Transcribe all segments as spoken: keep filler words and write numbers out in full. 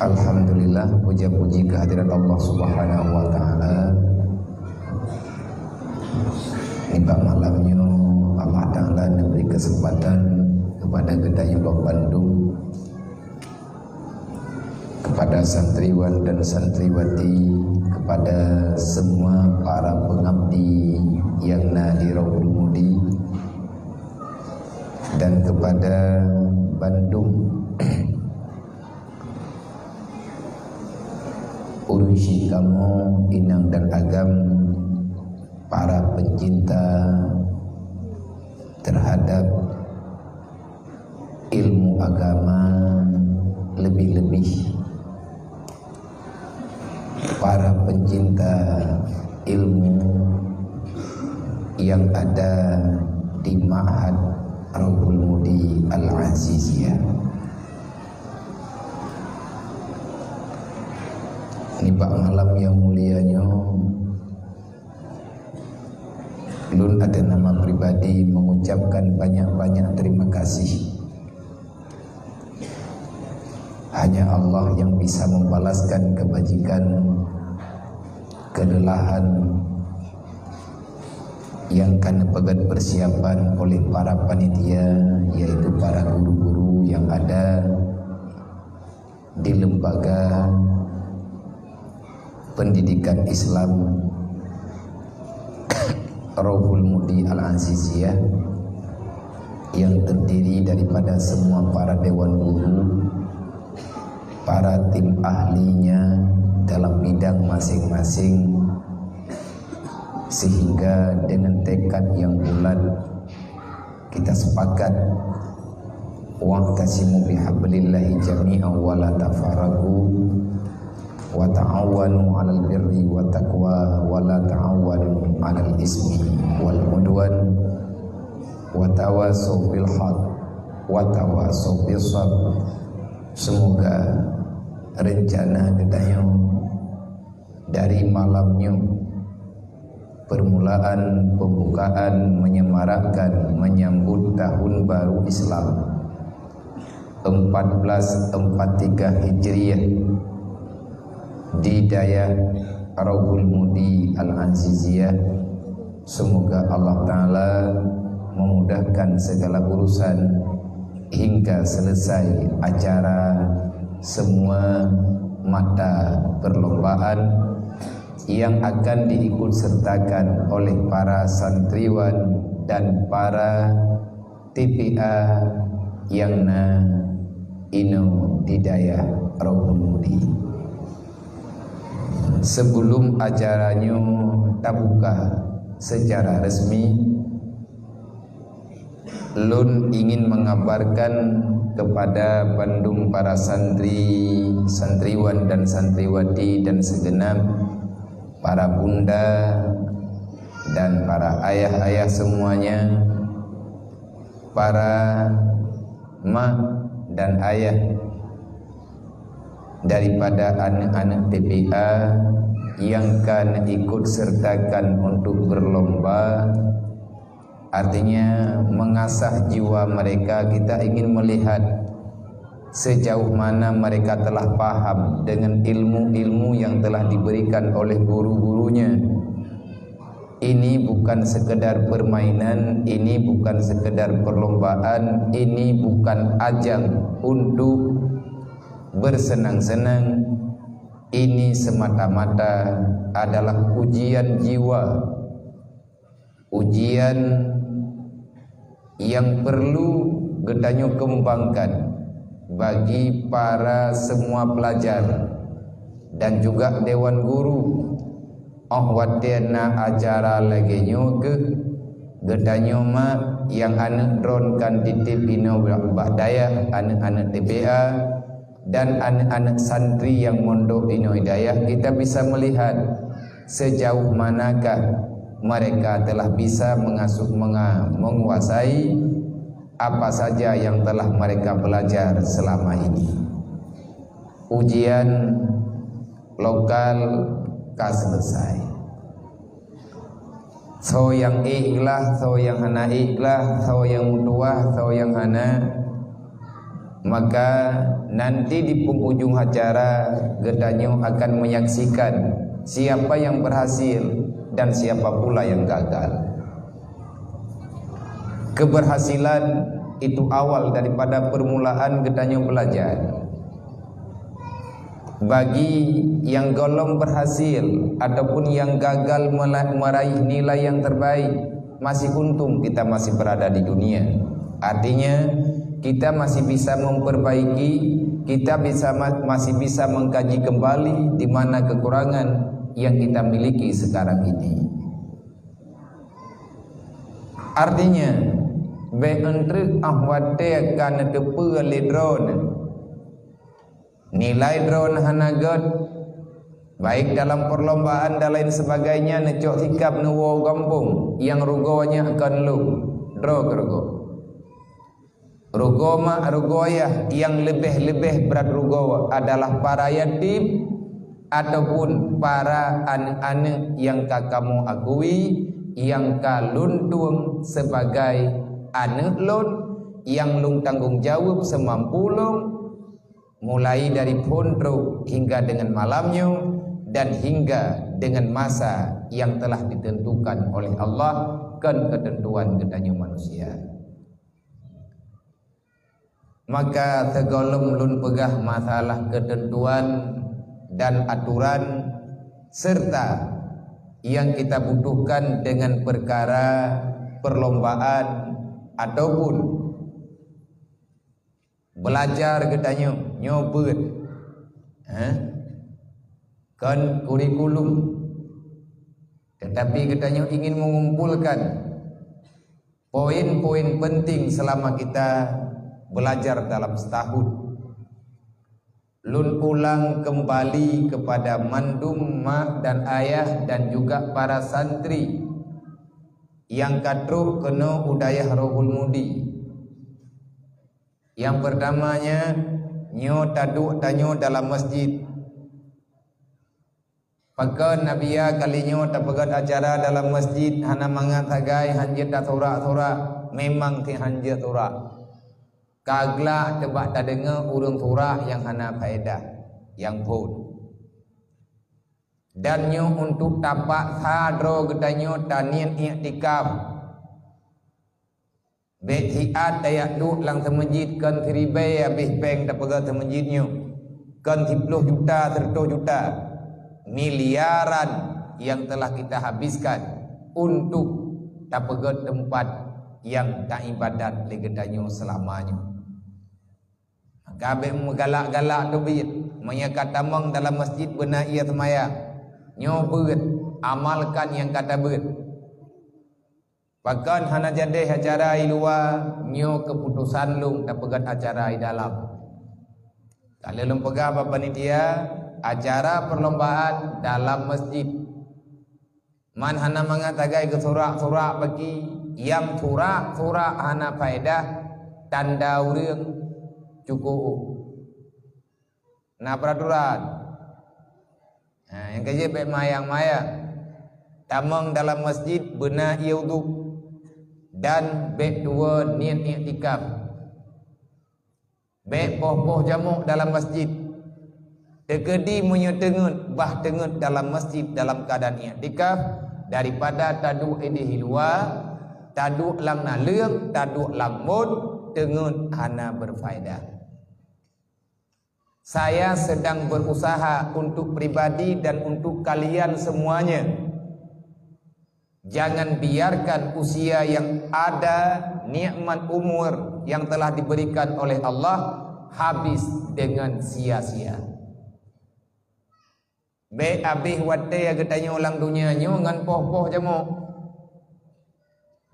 Alhamdulillah, puja-puji kehadirat Allah Subhanahu wa Ta'ala. Nibak malam nyoe, Allah Ta'ala neubri keuseumpatan keupada geutanyoe bandum, keupada santriwan dan santriwati, keupada semua para peungabdi nyang na di Rauhul Mudi, dan keupada bandum ureuëng syik kamoe, inong dan agam, para pencinta terhadap ilmu agama, lebih-lebih para pencinta ilmu yang ada di Ma'had Rauhul Mudi Al-Aziziyah. Nibak malam nyang mulia nyoe, lôn ateueh nama pribadi mengucapkan banyak-banyak terima kasih. Hanya Allah yang bisa membalaskan kebajikan, kelelahan yang ka neupeugét persiapan oleh para panitia, yaitu para guru-guru yang ada di lembaga pendidikan Islam Rauhul Mudi Al-Aziziyah, yang terdiri daripada semua para dewan guru, para tim ahlinya dalam bidang masing-masing, sehingga dengan tekad yang bulat kita sepakat, "Wa'tasimu bihablillahi jami'an wa la tafarraqu, wa ta'awanu 'alal birri wa taqwa, wa la ta'awanu 'alal ismi wal 'udwan, wa tawasau bil haq, wa tawasau bis sabr." Semoga rencana geutanyoe dari malam nyoe, permulaan pembukaan menyemarakkan menyambut tahun baru Islam empat belas empat tiga Hijriah di dayah Rauhul Mudi Al-Aziziyah. Semoga Allah Ta'ala memudahkan segala urusan hingga selesai acara semua mata perlombaan yang akan diikut sertakan oleh para santriwan dan para T P A yang na inoe di dayah Rauhul Mudi. Sebelum acara nyoe tabuka secara resmi, lôn ingin mengabarkan kepada bandum para santri, santriwan dan santriwati dan segenap para bunda dan para ayah-ayah semuanya, para mak dan ayah daripada aneuk-aneuk T P A yang ka ikut sertakan untuk berlomba, artinya mengasah jiwa mereka, kita ingin melihat sejauh mana mereka telah paham dengan ilmu-ilmu yang telah diberikan oleh guru-gurunya. Ini bukan sekedar permainan, ini bukan sekedar perlombaan, ini bukan ajang untuk bersenang-senang. Ini semata-mata adalah ujian jiwa, ujian yang perlu geutanyoe kembangkan bagi para semua pelajar dan juga dewan guru. Óh watée na acara lagée nyoe kheueh, geutanyoe mak nyang aneuk droeneuh kan titip inoe bak dayah, aneuk-aneuk T P A dan aneuk-aneuk santri nyang mondok inoe dayah, kita bisa melihat sejauh manakah mereka telah bisa mengasuh menga-, menguasai apa saja yang telah mereka belajar selama ini. Ujian lokal ka selesai. Soe nyang ék glah, soe nyang hana ék glah, soe nyang meutuwah, soe nyang hana. Maka nanti di penghujung acara geutanyoe akan menyaksikan siapa yang berhasil dan siapa pula yang gagal. Keberhasilan itu awal daripada permulaan geutanyoe belajar. Bagi yang golom berhasil ataupun yang gagal mela-, meraih nilai yang terbaik, masih untung kita masih berada di dunia. Artinya, kita masih bisa memperbaiki, kita bisa ma-, masih bisa mengkaji kembali di mana kekurangan yang kita miliki sekarang ini. Artinya, bék euntreuk ah watée ka neuteupeue lé droeneuh. Nilai droeneuh hana gét, baik dalam perlombaan dan lain sebagainya, neucok sikab neuwoe gampông, nyang rugoe nyan kon lôn, droe keu rugoe. Rugoe mak, rugoe ayah, nyang leubeh-leubeh brat rugoe adalah para yatim ataupun para aneuëk-aneuëk nyang ka kamoe akui, nyang ka lôn tueng sibagai aneuëk lôn, nyang lôn tanggong jaweueb seumampu lôn, mulai dari phon trok hingga dengan malam nyoe dan hingga dengan masa yang telah ditentukan oleh Allah, kon keuteuntuan geutanyoe manusia. Maka sigohlom lôn peugah masalah keuteuntuan dan aturan serta yang kita butuhkan dengan perkara perlombaan ataupun belajar geutanyoe, nyoe beuet. Hah? Kon kurikulum. Tetapi geutanyoe ingin mengumpulkan poin-poin penting selama kita belajar dalam setahun. Lôn ulang kembali kepada mandum mak dan ayah dan juga para santri nyang ka trok keunoe u dayah Rohul Mudi. Nyang peutamanya, nyoe taduek tanyoe dalam masjid. Pakon Nabi ya kali nyoe tapeugét acara dalam masjid hana mangat sagai hanjeuet tasurak-surak, memang si hanjeuet surak. Ka glak teubak tadeungoe ureuëng surak nyang hana faedah, nyang phon. Dan nyoe untuk tapaksa droe geutanyoe taniet iktikaf. Bék siat tajak duek lam seumeujid kon siribée habéh péng tapeugét seumeujid nyoe, kon siploh juta, seureutôh juta, miliaran yang telah kita habiskan untuk tapeugét teumpat nyang taibadat lé geutanyoe seulama nyoe. Maka bék meugalak-galak teubiet, meunyoe ka tamong dalam masjid beuna ié seumayang. Nyoe beuet, amalkan nyang ka tabeuet. Pakon hana jadeh acara i luwa, nyoe keuputosan lôn tapeugét acara i dalam. Ka lheueh lôn peugah bak panitia, acara perlombaan dalam masjid. Man hana mangat sagai geusurak-surak bagi, nyang surak-surak hana faedah, tanda ureuëng cukup. Na peuraturan. Ha, nyang keujeuet bék mayang-mayang. Tamong dalam masjid beuna ié udhu dan bék tuwoe niet iktikaf. Bék poh-poh jamok dalam masjid. Teukeudi meunyoe teungeut, bah teungeut dalam masjid dalam keuadaan iktikaf daripada taduek idéh i luwa, taduek lam naleueng, taduek lam mot, teungeut hana berfaedah. Saya sedang berusaha untuk pribadi dan untuk kalian semuanya. Jangan biarkan usia yang ada, nikmat umur yang telah diberikan oleh Allah, habis dengan sia-sia. Bék habéh watée geutanyoe lam donya nyoe ngon poh-poh jamok.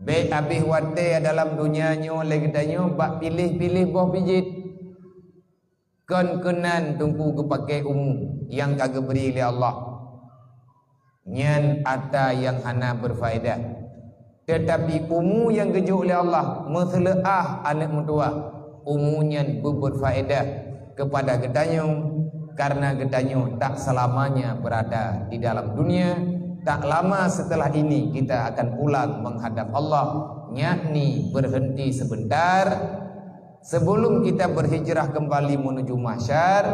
Bék habéh watée dalam donya nyoe lé geutanyoe bak piléh-piléh boh bijéh. Kon keunan teungku geupaké umu nyang ka geubri lé Allah. Nyan atra nyang hana beufaédah. Teutapi umu nyang geujok lé Allah meuseuleuah aneuëk meutuwah, umu nyan beufaédah keupada geutanyoe, kareuna geutanyoe tak seulamanya beurada di dalam dunia, tak lama seuteulah ini kita akan pulang meuhadab Allah, yakni beureunti seubeuntar, Sebelum kita berhijrah kembali menuju mahsyar,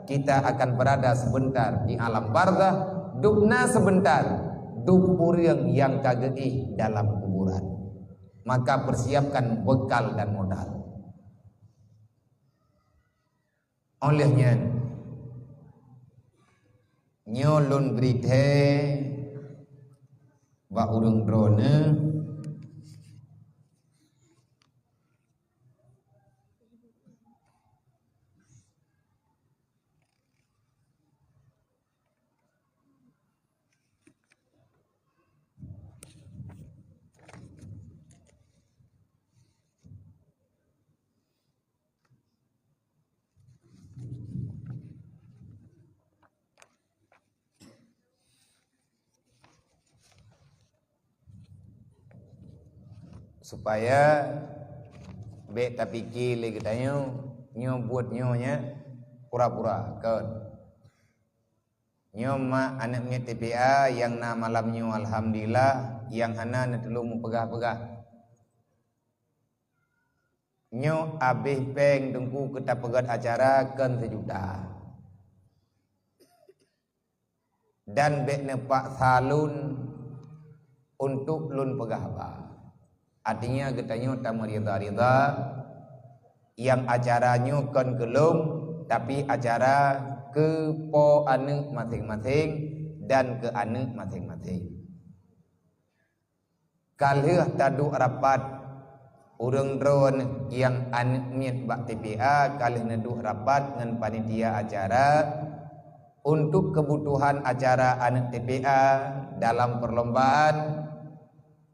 kita akan berada sebentar di alam barzakh, dubna sebentar, dub ureuëng nyang ka geuéh dalam kuburan. Maka persiapkan bekal dan modal. Óh lheueh nyan, nyoe lôn bri thèe bak ureuëng droeneuh. Supaya bék tapike lé geutanyoe, nyoe buet nyoe nyan pura-pura, kon. Nyoe mak aneuëk miet T P A nyang na malam nyoe, alhamdulillah, nyang hana neutulông meupeugah-peugah. Nyoe abéh péng Teungku keu tapeugét acara kon seujuta. Dan bék neupaksa lôn untuk lôn peugah haba. Artinya geutanyoe tameurida-rida nyang acara nyoe kon keu lôn, tapi acara keu po aneuëk maséng-maséng dan keu aneuëk maséng-maséng. Ka lheueh taduek rapat, ureuëng droeneuh nyang aneuëk miet bak T P A ka lheueh neuduek rapat ngon panitia acara untuk keubutuhan acara aneuëk T P A dalam perlombaan.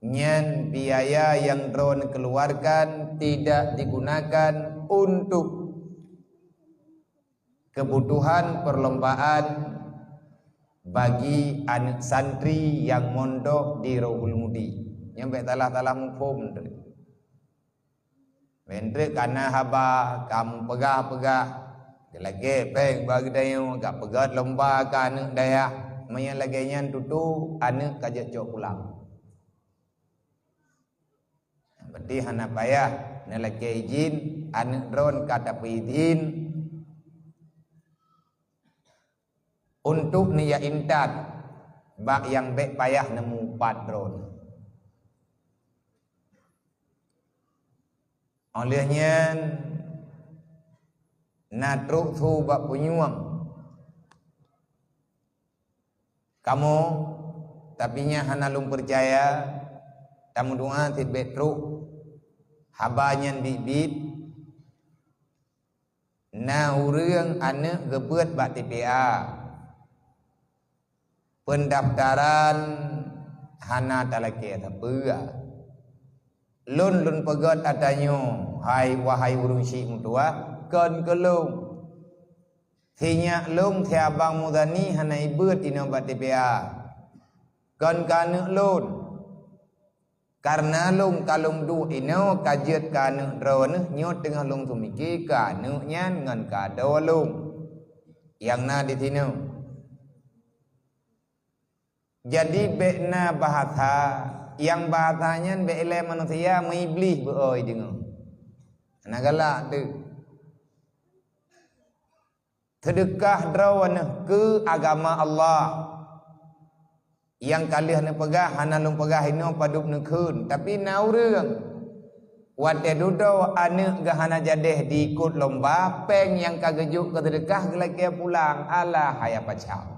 Nyan biaya nyang droeneuh keuluwarkan tidak digunakan untuk keubutuhan perlombaan bagi aneuëk santri nyang mondok di Rohul Mudi. Nyan bék salah-salah muphom treuk. Bék treuk kana haba ka meupeugah-peugah, geulakée péng bak geutanyoe, ka peugét lomba keu aneuëk dayah. Meunyoe lagée nyan tutoe, aneuëk ka jeuet cok pulang. Berarti hana payah neulakée idin, aneuëk droen ka tapeuidin untuk neujak intat bak nyang bék payah neumupat droen. Óh lheueh nyan na trok su bak punyueng. Kamoe, tapi nyan hana lôn peucaya, tameudoá cit bék trok haba nyan biet-biet. Na ureuëng aneuëk geubeuet bak T P A, peundaftaran hana talakée sapeue. Lôn, lôn peugét ata nyoe, hai, wahai ureuëng syiek meutuwah, kon keu lôn. Sinyak lôn, si Abang Muzani hana ibeuet inoe bak T P A. Kon keu aneuëk lôn. Kareuna lôn ka lôn duek inoe ka jeuet keu aneuëk droeneuh nyoe teungoh lôn seumiké keu aneuëk nyan ngon keu adoe lôn nyang na disinoe. Jadi bék na bahasa, nyang bahasa nyan bék ilée manusia, meuiblih beu-ôi deungoe. Hana galak teuk. Seudeukah droeneuh keu agama Allah. Nyang ka lheueh neupeugah, hana lôn peugah inoe padub neukheun, tapi na ureuëng watée dudoe aneuëk geuh hana jadéh diikot lomba, péng nyang ka geujok keu seudeukah geulakée pulang. Alah, hai apa cau!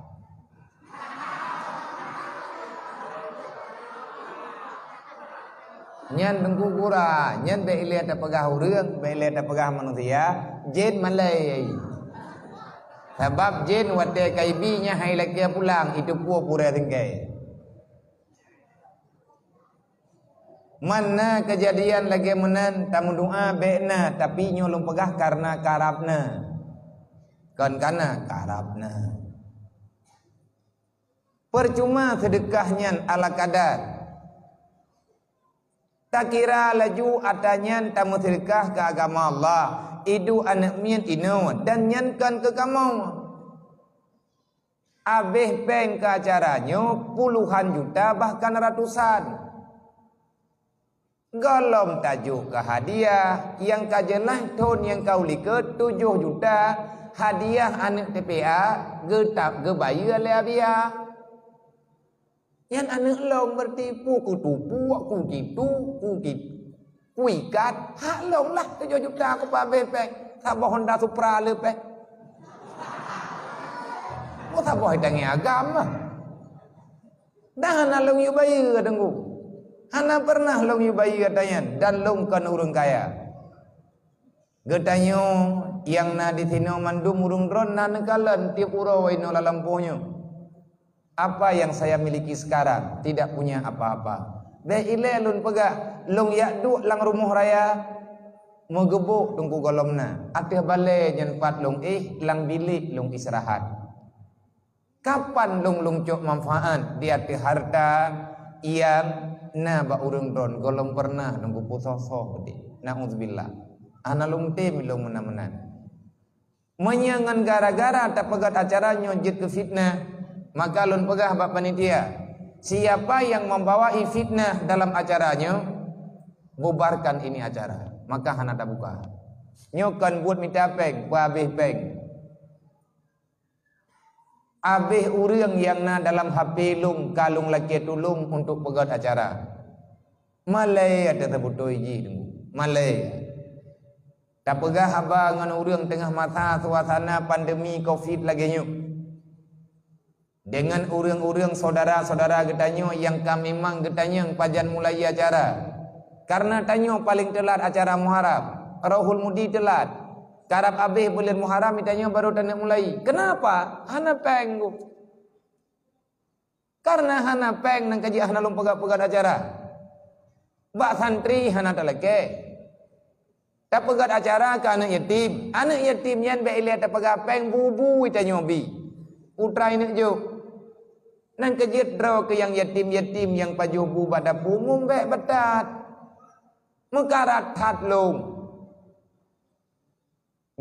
Nyan teungku gura, nyan bék ilée tapeugah ureuëng, bék ilée tapeugah manusia, jén malée. Sabab jén watée ka ibi nyan hai lakée pulang, itupeue purée singkai. Man na keujadian lagée meunan, tameudoá bék na, tapi nyoe lôn peugah kareuna karab na. Kon kana karab na. Peucuma seudeukah nyan ala kadar. Takira laju ata nyan tameuseudeukah keu agama Allah, iduek aneuëk miet inoe, dan nyan kon keu kamoe. Abéh péng keu acara nyoe puluhan juta bahkan ratusan. Gohlom tajok keu hadiah, nyang ka jeulaih thon nyang ka u likot tujoh juta, hadiah aneuk T P A geuta-, geubayeue lé Abiya. Nyan aneuk lôn, berarti peue kutupuk, kutitu, kuki-, kuikat, hak lôn lah tujoh juta kupeuabéh péng. Saboh Honda Supra le péng. Peue saboh itangieng agam lah. Dan hana lôn yue bayeue, Teungku. Hana pernah lôn yue bayeue ata nyan, dan lôn kon ureuëng kaya. Geutanyoe nyang na disinoe mandum ureuëng droe na neukalon tieb uroe inoe lam lampôh nyoe. Apa yang saya miliki sekarang? Tidak punya apa-apa. Bék ilée lôn peugah, lôn jak duek lam rumoh raya, meugeubôk Teungku gohlom na. Ateueh balée nyan pat lôn éh, lam bilék lôn istirahat. Kapan lôn, lôn cok manfaat di ateueh harta nyang na bak ureuëng droe gohlom pernah lôn geupeusoh-soh udeb? Naudzubillah. Hana lôn tem lôn meunan-meunan. Meunyoe ngon gara-gara tapeugét acara nyoe jeuet keu fitnah, maka lôn peugah bak panitia, siapa yang membawai fitnah dalam acara nyoe, bubarkan ini acara. Maka hana tabuka. Nyoe kon buet mita péng, peuabéh péng. Abéh ureuëng nyang na dalam H P lôn ka lôn lakée tulông untuk peugét acara. Malée ata teubeutôi jih Teungku. Malée. Tapeugah haba ngon ureuëng teungoh masa suasana pandemi covid lagée nyoe. Deungon ureuëng-ureuëng syedara-syedara geutanyoe nyang ka memang geutanyong pajan mulai acara. Kareuna tanyoe paleng teulat acara Muharram, Rohul Mudi teulat. Karab abéh buleuen Muharram geutanyoe barô taneuk mulai. Keunapa? Hana péng, Teungku. Kareuna hana péng nyang ka jeuet hana lôn peugét-peugét acara. Bak santri hana talakée. Tapeugét acara keu aneuk yatim. Aneuk yatim nyan bék ilée tapeugah péng, bu-bu tanyoe bi. Putra ineuk jok. Nyang ka jeuet droe keu nyang yatim-yatim nyang pajoh bu bak dapu umum bék beutat. Meukarat that lôn.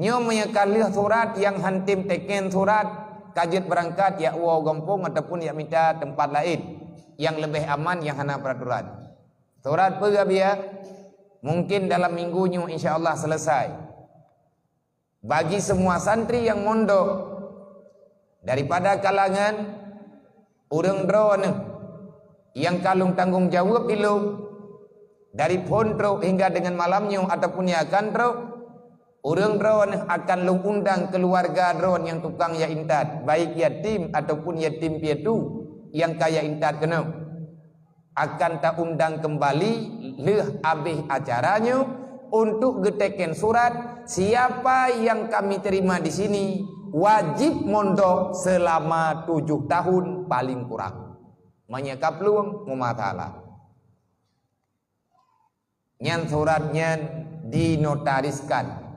Nyoe meunyoe ka lheueh surat nyang han tem teken surat, ka jeuet beurangkat jak woe gampông ataupun jak mita teumpat laén nyang leubeh aman nyang hana peuraturan. Surat peue Abiya? Mungkin dalam minggu nyoe insya Allah selesai. Bagi semua santri nyang mondok, daripada kalangan ureuëng droeneuh nyang ka lôn tanggong jaweueb ilôn, dari phon trok hingga deungon malam nyoe ataupun nyang akan trok, ureuëng droeneuh akan lôn undang keuluwarga droe nyang tukang jak intat, baik yatim ataupun yatim piatu nyang ka jak intat keunoe. Akan taundang keumbali lheueh abéh acara nyoe untuk geuteken surat, siapa nyang kami terima di sini wajib mondok seulama tujoh tahun paling kurang. Meunyoe ka plueng, meumasalah. Nyan surat nyan dinotariskan.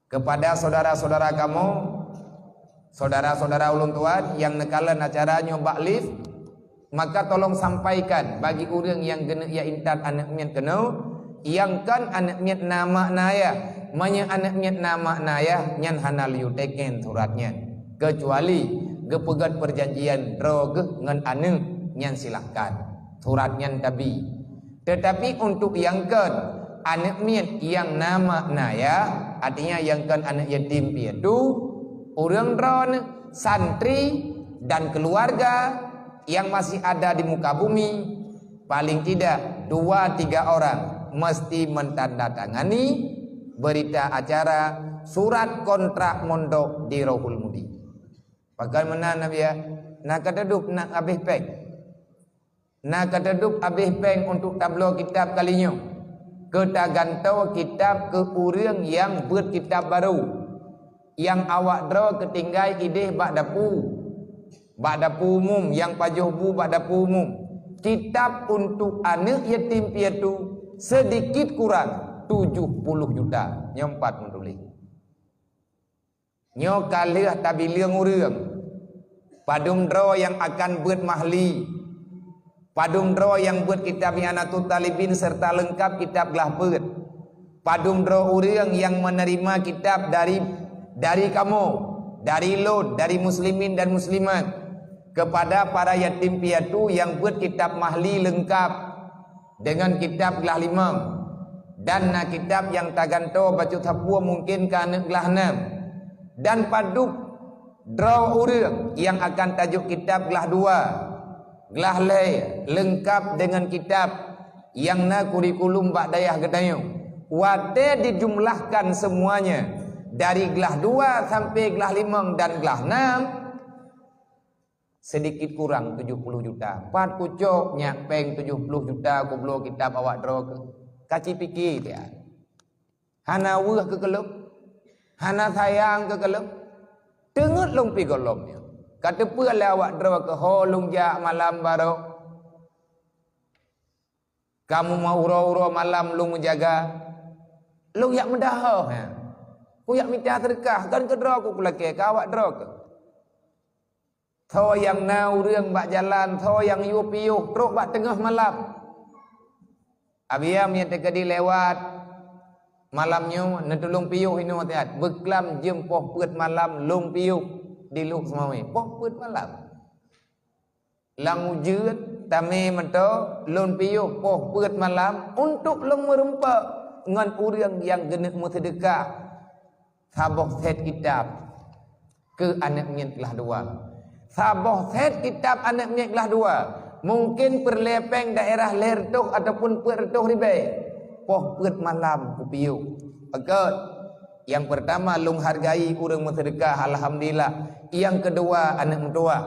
Keupada syedara-syedara kamoe, syedara-syedara ulôn tuan nyang neukalon acara nyoe bak live, maka tolong sampaikan bagi ureuëng nyang geuneuk jak intat aneuk miet keunoe, nyang kon aneuk miet na mak na yah. Meunyoe aneuk miet na mak na yah, nyan hana lôn teken surat nyan, keucuali geupeugét peurjanjian droe geuh ngon aneuk, nyan silahkan. Surat nyan tabi. Teutapi untuk nyang kon aneuk miet nyang na mak na yah, artinya nyang kon aneuk yatim piatu, ureuëng droeneuh, santri, dan keuluwarga nyang masih ada di muka bumi, paling tidak dua tiga orang meusti meutandatangani beurita acara surat kontrak mondok di Rohul Mudi. Pakon meunan, Abiya? Na ka teuduek na abéh péng. Na ka teuduek abéh péng untuk tabloe kitab kali nyoe. Keu tagantoe kitab keu ureuëng nyang beuet kitab barô. Nyang awak droe keutinggai idéh bak dapu. Bak dapu umum, nyang pajoh bu bak dapu umum. Kitab untuk aneuk yatim piatu seudikit kurang tujoh puluh juta. Nyoe pat meutuléh. Nyoe ka lheueh tabileueng ureuëng. Padum droe nyang akan beuet mahli. Padum droe nyang beuet kitab I'anatut Talibin serta leungkap kitab glah beuet. Padum droe ureuëng nyang meuneurima kitab dari, dari kamoe, dari lôn, dari muslimin dan muslimat, keupada para yatim piatu nyang beuet kitab mahli leungkap. deungon kitab glah limong, dan na kitab nyang tagantoe bacut sapeue mungken keu aneuk glah nam. Dan padub droe ureuëng nyang akan tajok kitab glah dua, glah lhée, leungkab deungon kitab nyang na kurikulum bak dayah geutanyoe. Watée dijumlahkan seumuanya, dari glah dua sampoe glah limong dan glah nam, seudikit kurang tujoh ploh juta. Pat kucok nyak péng tujoh ploh juta kubloe kitab awak droe keuh? Kaci pike tiat. Hana weueh keu keulob, hana sayang keu keulob. Teungeut lôn pih gohlom nyoe. Ka teupeue lé awak droe keuh ho lôn jak malam barô. Kamoe meuuroe-uroe malam lôn meujaga. Lôn jak meudahoh, ha. Kujak mita seudeukah, kon keu droe ku kulakée, keu awak droe keuh. Soe nyang na ureuëng bak jalan, soe nyang yue piôh, trok bak teungoh malam. Abiya meunyo teukeudi lewat malam nyoe, neutulông piôh inoe tiat, beuklam jeuem poh peuet malam lông piôh di Lhokseumawe. Poh peuet malam. Lam ujeuen, tamé meuto, lôn piôh poh peuet malam untuk lôn meurumpok ngon ureuëng nyang geuneuk meuseudeukah saboh sét kitab keu aneuk miet glah dua. Saboh sét kitab aneuk miet glah dua, mungken peureulée péng daerah lhée reutôh ataupun peuet reutôh ribée. Poh peuet malam kupiôh. Pakon? Nyang peurtama, lôn hargai ureuëng meuseudeukah, alhamdulillah. Nyang keudua, aneuk meutuwah.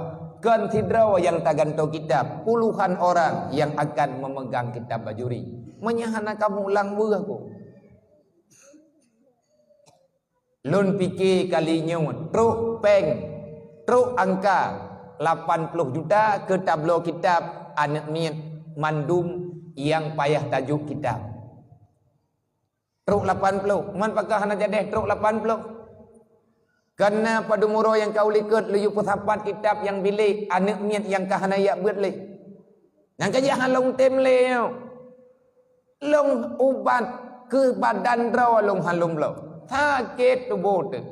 Kon sidroe nyang tagantoe kitab, puluhan orang nyang akan memegang kitab bajuri. Meunyo hana kamoe ulang beuh ku. Lôn pike kali nyoe trok péng, trok angka lapan ploh juta keu tabloe kitab aneuk miet mandum nyang payah tajok kitab. Trok lapan ploh, man pakon hana jadeh trok lapan ploh? Kareuna padum uroe nyang ka u likot laju peusapat kitab nyang bilék aneuk miet nyang ka hana jak beuet lé. Nyang ka jak han lôn tem lé nyoe. Lôn ubat keu badan droe lôn han lôn bloe. Sakét tuboh teuh.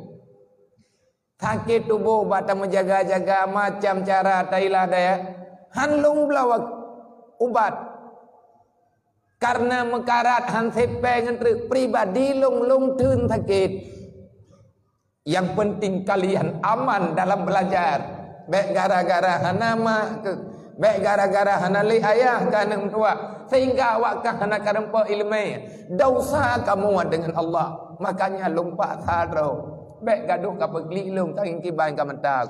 Sakét tuboh bak tameujaga-jaga macam cara tailah daya. Han lôn bloe ubat. Kareuna meukarat han sép péng ngon treuk pribadi lôn, lôn theun sakét. Nyang peunteng kalian aman dalam beulajar. Bék gara-gara hana mak keuh, bék gara-gara hana lé ayah keu aneuk meutuwah, sehingga awak ka hana karumpok iéleumé. Desya kamoe deungon Allah. Makanya lôn paksa droe. Bék gadôh ka peuklik lôn ka ngieng kiban ka mata.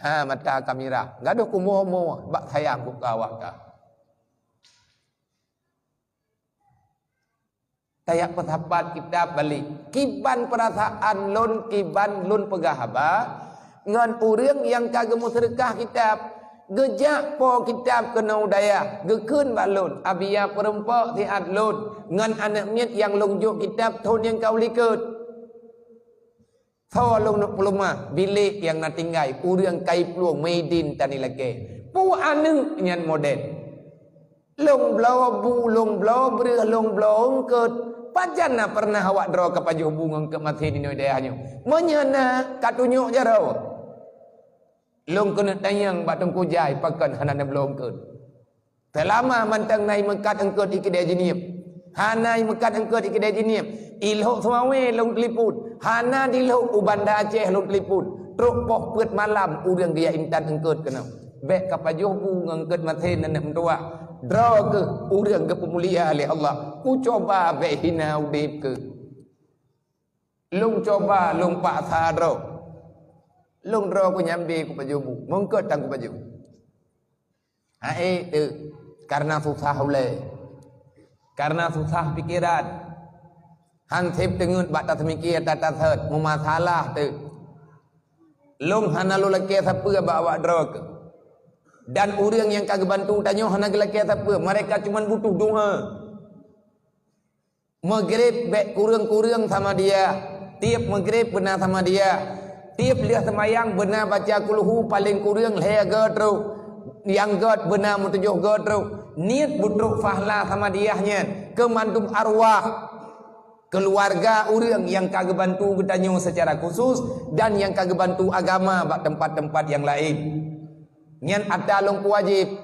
Ha, mata ka mirah. Gadôh kumoe-moe bak sayang ku keu awak ka. Tajak peusapat kitab balék. Kiban peurasaan lôn, kiban lôn peugah haba ngon ureuëng nyang ka geumeuseudeukah kitab. Geujak po kitab keunoe u dayah, geukheun bak lôn, "Abiya peurumpok siat lôn ngon aneuk miet nyang lôn jok kitab thon nyang ka u likot." Soe lôn neuk peuleumah, bilék nyang na tinggai, ureuëng kai plueng, meudin tani lakée. Peue aneuk nyan model? Lôn bloe bu, lôn bloe breueh, lôn bloe eungkot. Pajan na peureunah awak droe ka pajoh bu ngon eungkot maté di nyoe dayah nyoe? Meunyo na, ka tunyok jaroe. Lôn keuneuk tanyong bak Teungku Jai pakon hana neubloe eungkot. Seulama mantong na imeukat eungkot i keudée jinieub. Hana imeukat eungkot i keudée jinieub. I Lhokseumawe lôn teulipun. Hana di Lhok, u Banda Aceh lôn teulipun. Trok poh peuet malam ureuëng geujak intat eungkot keunoe. Bék ka pajoh bu ngon eungkot maté aneuk meutuwah. Droe keuh ureuëng geupeumulia lé Allah. Kucuba bék hina udeb keuh. Lôn cuba, lôn paksa droe. Lôn droe kunyambe kupajoh bu. Meungkot tan kupajoh. Hai teuh, kareuna susah ulée. Kareuna susah pikeran. Han sép teungeut bak taseumiké, tatasot, meumasalah teuh. Lôn hana lôn lakée sapeue bak awak droe keuh. Dan ureuëng nyang ka geubantu tanyoe hana geulakée sapeue, mereka cuman butuh doa. Meugreb bék kureueng-kureueng sama dia. Tieb meugreb beuna sama dia. Tieb lheueh seumayang beuna baca kulhu paleng kureueng lhée goe trok. Nyang göt beuna meutujoh goe trok. Niet beutrok fahla sama dia nyan keu mandum arwah keuluwarga ureuëng nyang ka geubantu geutanyoe seucara khusus dan nyang ka geubantu agama bak teumpat-teumpat nyang laén. Nyan atra lôn peuwajéb.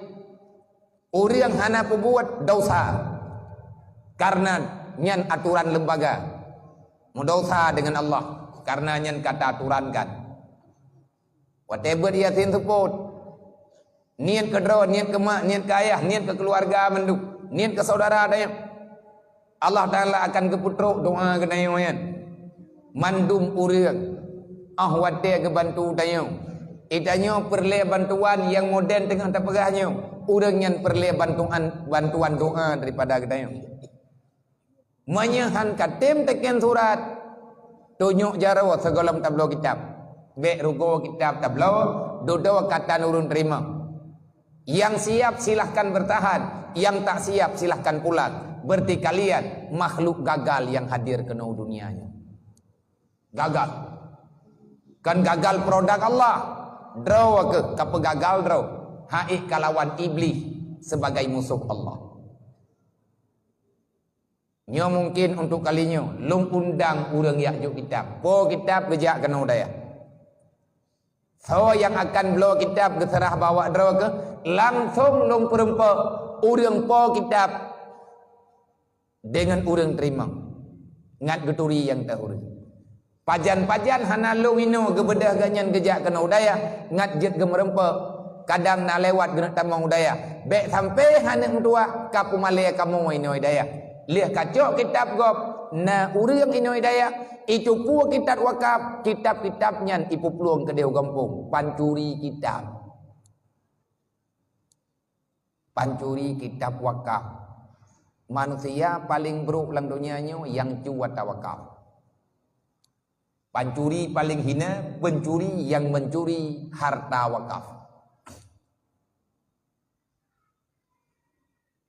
Ureuëng hana peubuet dosa karena nyan aturan lembaga. Meudesya deungon Allah karena nyan ka teuaturankan. Watée beuet Yasin seupôt, niet keu droe, niet keu mak, niet keu ayah, niet keu keuluwarga mandum, niet keu syedara tanyoe. Allah Taala akan geupeutrok doa geutanyoe nyan. Mandum ureuëng, óh watée geubantu tanyoe, geutanyoe peureulée bantuan nyang moden teungoh tapeugah nyoe, ureuëng nyan peureulée bantuan, bantuan doa daripada geutanyoe. Meunyoe han ka tem teken surat, tunyok jaroe sigohlom tabloe kitab. Bék rugoe kitab tabloe, dudoe ka tan ureuëng teurimong. Yang siap silahkan bertahan, yang tak siap silahkan pulang. Berarti kalian makhluk gagal yang hadir keunoe dunia nyoe. Gagal. Kan gagal produk Allah. Droe keuh ka peugagal droe. Hai ka lawan Iblih sebagai musuh Allah. Nyoe mungkin untuk kali nyoe, lôn undang ureuëng jak jok kitab. Po kitab geujak keunoe dayah. Soe nyang akan bloe kitab geuseurah bak awak droe keuh, langsong lôn peurumpok ureuëng po kitab deungon ureuëng teurimong. Ngat geuturi nyang teuh ureuëng. Pajan-pajan hana lôn inoe geubeudôh geuhnyan geujak keunoe u dayah, ngat jeuet geumeurumpok. Kadang na lewat geuneuk tamong u dayah. Bék sampai hana meutuah ka peumalée kamoe inoe dayah. Lheueh kacok kitab gob, na ureuëng inoe dayah, itupeue kitab wakaf, kitab-kitab nyan ipuplueng keudeh u gampông, pancuri kitab. Pancuri kitab wakaf. Manusia paling brok lam donya nyoe nyang cu harta wakaf. Pancuri paling hina, pencuri yang mencuri harta wakaf.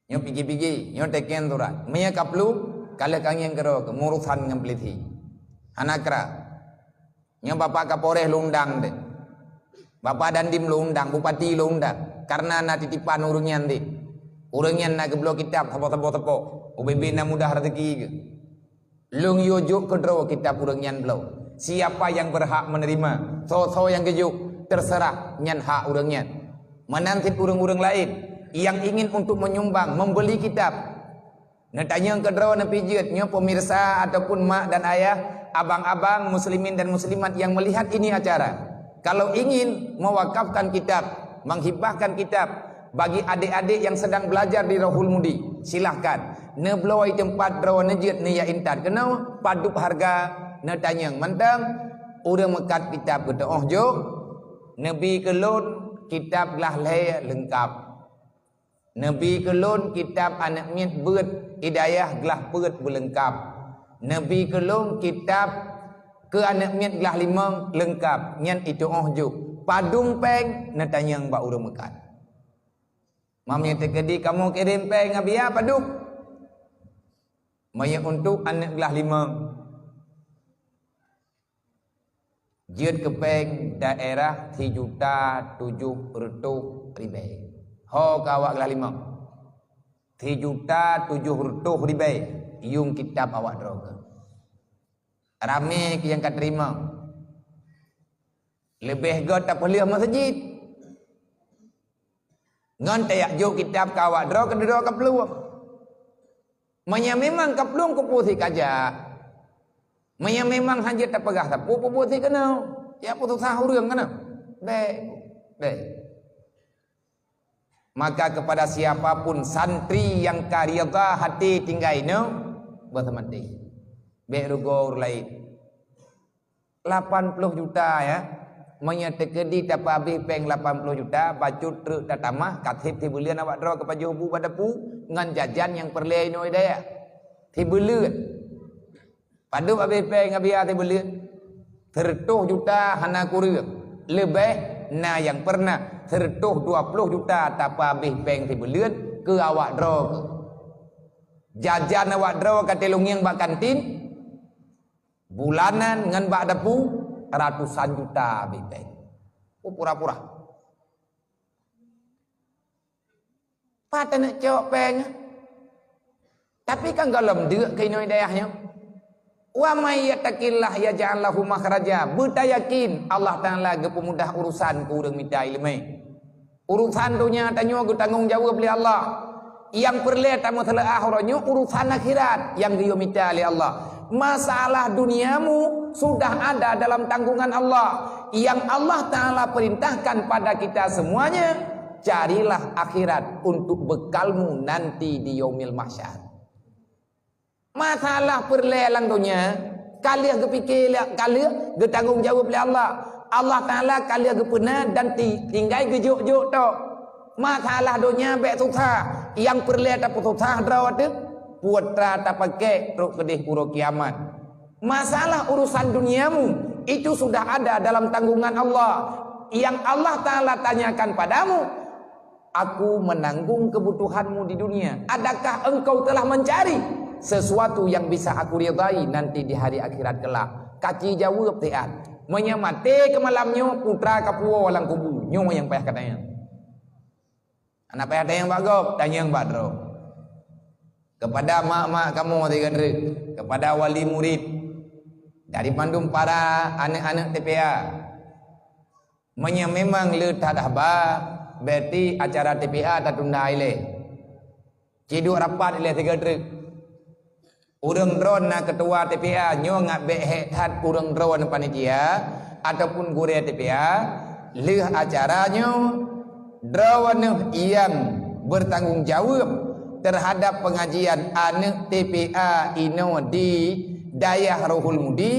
Nyoe pigi-pigi, nyoe teken surat. Meunyoe ka plueng, ka lheueh ka ngieng keudroe keuh, meurusan ngon polisi. Hana kra. Nyoe Bapak Kapolres lôn undang deh. Bapak Dandim lôn undang, Bupati lôn undang. Karena na titipan ureuëng nyan deh. Ureuëng nyan na geubloe kitab saboh-saboh teupok. Ubé-bé na mudah rezeki keuh. Lôn yue jok keudroe kitab ureuëng nyan bloe. Siapa yang berhak menerima? Soe-soe nyang geujok, terserah, nyan hak ureuëng nyan. Meunan cit ureuëng-ureuëng laén nyang ingin untuk menyumbang, membeli kitab. Neutanyong keudroe neupijeut nyoe pemirsa ataupun mak dan ayah, abang-abang, muslimin dan muslimat yang melihat ini acara. Kalau ingin mewakafkan kitab, menghibahkan kitab bagi adik-adik yang sedang belajar di Rohul Mudi, silahkan. Neubloe teumpat droe neujeuet neuyak intat keunoe, padub harga neutanyong mantong, ureuëng meukat kitab geuteuôh jok, neubi keu lôn kitab glah lhée leungkab. Neubi keu lôn kitab aneuëk miet beuet hidayah glah peuet beuleungkab. Neubi keu lôn kitab keu aneuëk miet glah limong leungkab, nyan iteuôh jok. Padub péng neutanyong bak ureuëng meukat. Meunyoe teukeudi kamoe kirém péng ngon biaya padub. Meunyoe untuk aneuëk glah limong, jeuet keu péng daerah sijuta tujoh reutôh ribée. Ho keu awak glah limong. Sijuta tujoh reutôh ribée yuem kitab awak droe keuh. Ramé keuh nyang ka teurimong. Leubeh göt tapeuleueh meuseujid. Ngon tayak jok kitab keu awak droe keuh dudoe ka plueng. Meunyoe memang ka plueng keupeue sit kajak. Meunyoe memang hana jeuet tapeugah sapeue, peubuet sit keunoe. Ya peususah ureuëng keunoe. Bék. Bék. Maka kepada siapa pun santri nyang ka ridha hati tinggai nyoe, beuseumati. Bék rugoe ureuëng laén. Lapan ploh juta, ya. Meunyoe teukeudi tapeuhabéh péng lapan ploh juta, bacut treuk tatamah, ka sép sibuleuen awak droe keuh pajoh bu bak dapu ngon jajan nyang peureulée inoe dayah. Sibuleuen. Padub habéh péng ngon biaya sibuleuen? Seureutôh juta hana kureueng. Leubeh na nyang peureunah seureutôh dua ploh juta tapeuhabéh péng sibuleuen keu awak droe keuh. Jajan awak droe ka teulungieng bak kantin, bulanan ngon bak dapu ratusan juta habéh péng. Oh, pura-pura. Pat taneuk cok péng? Tapi kan gohlom deuk keu inoe dayah nyoe. Wa may yattaqillaha yaj'al lahu makhraja. Beutayakin Allah Taala geupeumudah urusan keu ureuëng mita iéleumé. Urusan donya tanyoe geutanggong jaweueb lé Allah. Nyang peureulée tameuseuleuah uroe nyoe urusan akhirat nyang geuyue mita lé Allah. Masalah duniamu sudah ada dalam tanggungan Allah. Nyang Allah Taala perintahkan pada kita semuanya, carilah akhirat untuk bekalmu nanti di Yaumil Mahsyar. Masalah peureulée lam donya, ka lheueh geupike lé, ka lheueh geutanggong jaweueb lé Allah. Allah Taala ka lheueh geupeuna dan ti-, tinggai geujok-jok tok. Masalah donya bék susah, nyang peureulée tapeususah droe teuh, putra tapakék trok keudeh uroe kiamat. Masalah urusan duniamu, itu sudah ada dalam tanggungan Allah. Nyang Allah Taala tanyakan padamu, Aku menanggung kebutuhanmu di dunia. Adakah engkau telah mencari sesuatu yang bisa aku ridai nanti di hari akhirat kelak? Kaci jaweueb siat. Meunyoe maté keu malam nyoe, putra ka puwoe lam kubu. Nyoe nyang payah katanyong. Hana payah tanyong bak gob, tanyong bak droe. Kepada mak-mak kamoe sigoe treuk, kepada wali murid, dari bandum para aneuk-aneuk T P A. Meunyoe memang le that haba, berarti acara T P A tatunda ilée. Ci duek rapat ilée sigoe treuk. Ureuëng droen na keutua T P A nyoe ngat bék hék that ureuëng droen panitia ataupun gurée T P A, lheueh acara nyoe droeneuh nyang bertanggung jaweueb terhadap pengajian aneuk T P A inoe di Dayah Rohul Mudi.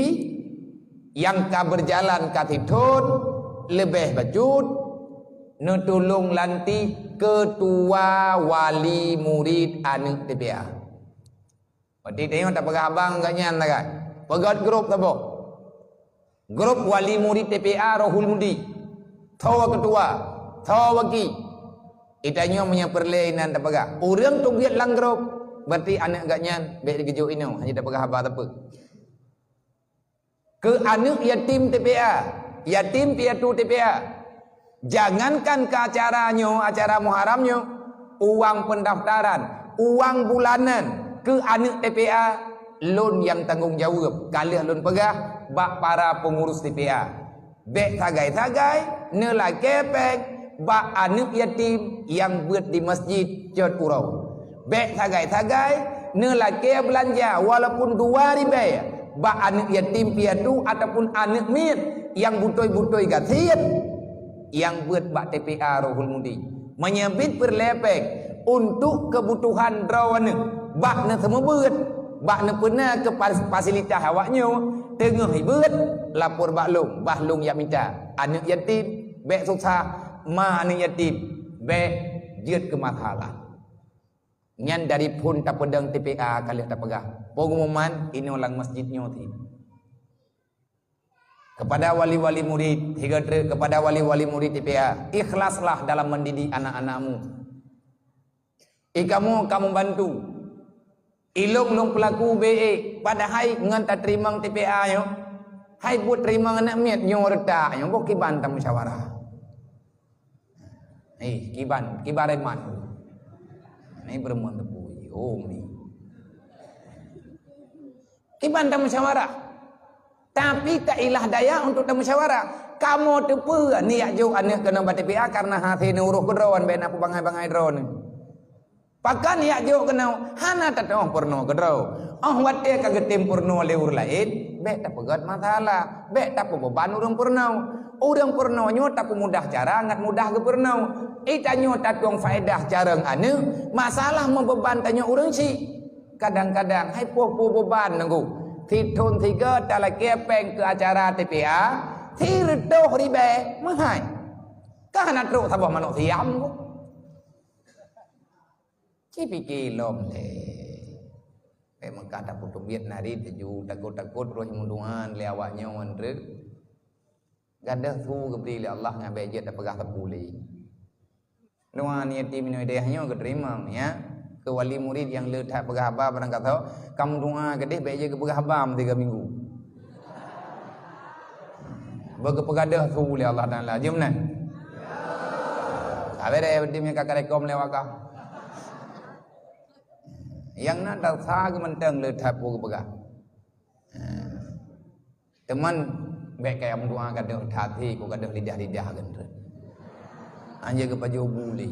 Nyang ka beujalan ka sithon leubeh bacut, neutulông lantik keutua wali murit aneuk T P A. Berarti tanyoe tapeugah haba ngon gobnyan sagai. Peugét grup saboh. Grup wali murit T P A Rohul Mudi. Tho keutua, tho waki. Itanyoe meunyoe peureulée inan tapeugah. Ureuëng teubiet lam grup, berarti aneuk gobnyan bék digeujok inoe, hana tapeugah haba sapeue. Keu aneuk yatim T P A, yatim piatu T P A. Jangankan keu acara nyoe, acara Muharram nyoe, uang pendaftaran, uang bulanan keu aneuk T P A, lôn nyang tanggong jaweueb, ka lheueh lôn peugah bak para peungurus T P A. Bék sagai-sagai neulakée péng bak aneuk yatim nyang beuet di masjid cot uroe. Bék sagai-sagai neulakée beulanja walaupun dua ribée bak aneuk yatim piatu ataupun aneuk miet nyang butôi-butôi gasien nyang beuet bak T P A Rohul Mudi. Meunyoe bit peureulée péng untuk keubutuhan droeneuh bak neuseumeubeuet, bak neupeuna keu fas-, fasilitas awaknyoe, teungoh ibeuet, lapor bak lôn, bah lôn jak mita. Aneuk yatim, bék susah, ma aneuk yatim, bék jeuet keu masalah. Nyan dari phon tapeudong T P A ka lheueh tapeugah. Pengumuman inoe lam masjid nyoe sit. Kepada wali-wali murid, sigoe treuk kepada wali-wali murid T P A, ikhlaslah dalam mendidik anak-anakmu. I kamoe ka meubantu. I lôn, lôn peulaku B A, padahai ngon tateurimong T P A nyoe, hai buet teurimong aneuk miet nyoe reutak nyoe, boh kiban tamusyawarah. Eh, kiban, kiban reman. Ni beureuman teupui, oh, ni. Kiban tamusyawarah. Tapi tak ilah daya untuk tamusyawarah. Kamoe teupeue ni jak jok aneuk keunoe bak T P A karena hase neuroh keudroe, bék na peubangai-bangai droeneuh. Pakon jak jok keunoe, hana tateuoh peurunoe keudroe. Óh watée ka geutem peurunoe lé ureuëng laén, bék tapeugét masalah, bék tapeubeban ureuëng peurunoe. Ureuëng peurunoe nyoe tapeumudah cara ngat mudah geupeurunoe. I tanyoe tatueng faedah carông aneuk, masalah meubeban tanyoe ureuëng syiek. Kadang-kadang hai poh-poh beban nunggu. Sithon sigoe talakée péng keu acara T P A, sireutôh ribée meuhai. Ka hana trok saboh manok siam ku. Ci pike lom lé. Bék meukah tapeuteubiet nari teuju, takot-takot roh meuduan lé awaknyoe treuk. Gadoh su geubri lé Allah ngon bék jeuet tapeugah teupule. Doa niat di minui deh nyoe geuteurimong, ya. Keu wali murid nyang le that peugah haba barang kasoe, kamoe doa keudeh bék jeuet geupeugah haba meusiga minggu. Beugeupeugadoh su lé Allah Taala. Jeuem na? Sabe deh, beudem nyang ka karekom lé wakah. Nyang na dasar geumeunteung le that peue geupeugah. Teuma bék kaya meudoa gadoh that, hé, kok gadoh lidah-lidah geuntreuk. Hana geupajoh bu lé.